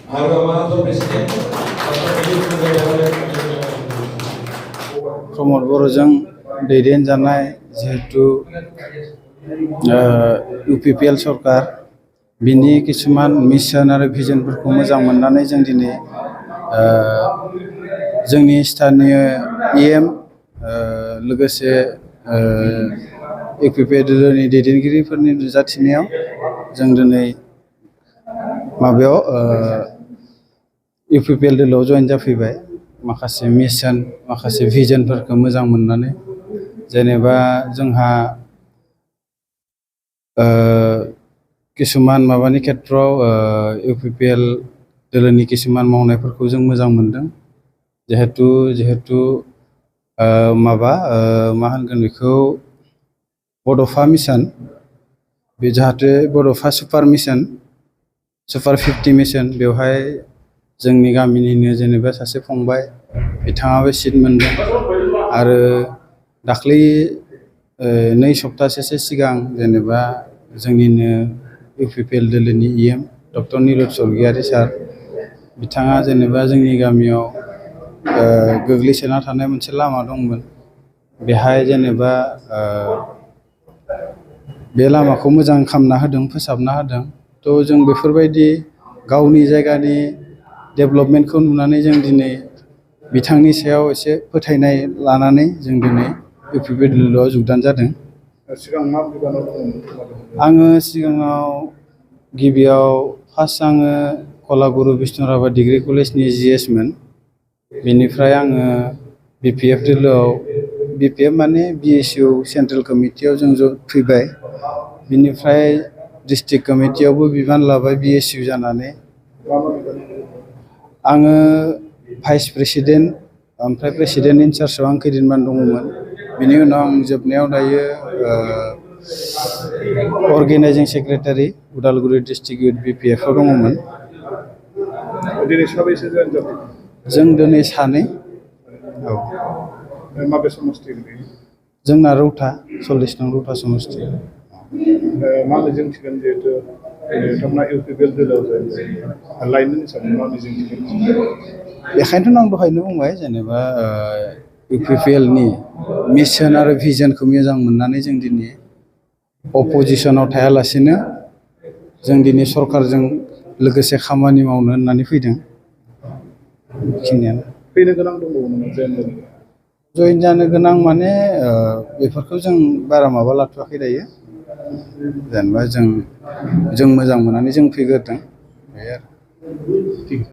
प्रमद बर'जों दैदेनजानाय जिहेतु UPPL सरकार बिनि किसुमान मिशन आरो भिजनफोरखौ मोजां मोननानै जों दिनै जोंनि स्थानीय EM लोगोसे UPPL दोलोनि दैदेनगिरिफोरनि नुजाथिनायाव जों दिनै माबायाव UPPL दोलोआव जइन जाफैबाय। माखासे मिशन माखासे भिजनफोरखौ मोजां मोननानै जेनेबा जोंहा किसुमान माबानि खेत्रआव UPPL दोलोनि किसुमान मावनायफोरखौ जों मोजां मोनदों। जिहेतु माबा मा होनगोन बेखौ बड'फा मिशन बे जाहाथे बड'फा सुपार मिशन सुपार 50 मिशन बेवहाय जोंनि गामिनिनो जेनेबा सासे फंबाय बिथाङाबो सिट मोनदों आरो दाख्लै 2 सप्ताहसो सिगां जेनेबा जोंनिनो UPPL दोलोनि EM डक्टर निरज स्वर्गियारी सार बिथाङा जेनेबा जोंनि गामियाव गोग्लैसोना थानाय मोनसे लामा दंमोन बेहाय जेनेबा बे लामाखौ मोजां खालामना होदों फोसाबना होदों। थ' जों बेफोरबायदि गावनि जायगानि डेभेलपमेन्टखौ नुनानै जों दिनै बिथांनि सायाव एसे फोथायनाय लानानै जों दिनै UPPL दोलोआव जगदान जादों। सिगां मा बिबानाव दंमोन? आङो सिगाङाव गिबियाव फार्स्ट आङो कलागुरु बिष्णु राभा डिग्री कलेजनि GS मोन। बेनिफ्राय आङो BPF दोलोआव BPF माने BSU सेन्ट्रेल कमिटियाव जों फैबाय। बिनिफ्राय डिस्ट्रिक्ट कमिटियावबो बिबान लाबाय BSU जानानै। आङो भाइस प्रेसिडेन्ट ओमफ्राय प्रेसिडेन्ट इनचार्जआव आं खैदिनमान दङमोन। बिनि उनाव आं जोबनायाव दायो organising secretary Udalguri district youth BPF आव दङमोन। दिनै साबैसे जइन जादों? जों दिनै सानै। औ। माबे समस्ति गोलैयो? जोंना रौता 40 नं रौता समस्ति। मा मिजिंथिगोन जिहेतु नोंथांमोना UPPL दोलोआव जइन जायो लाइमोन हिसाबै मा मिजिंथिगोन? बेखायनोथ' आं दहायनो बुंबाय जेनेबा UPPL नि मिशन आरो भिजनखौ मोजां मोननानै जों दिनै अपोजिशनाव थायालासिनो जों दिनै सरकारजों लोगोसे खामानि मावनो होननानै फैदों। बेखिनियानो। फैनो गोनां दंबावो नामा जइन जानो गोनां माने बेफोरखौ जों बारा माबा लाथ'वाखै दायो। जेनेबा जों मोजां मोननानै जों फैग्रोदों बे आरो।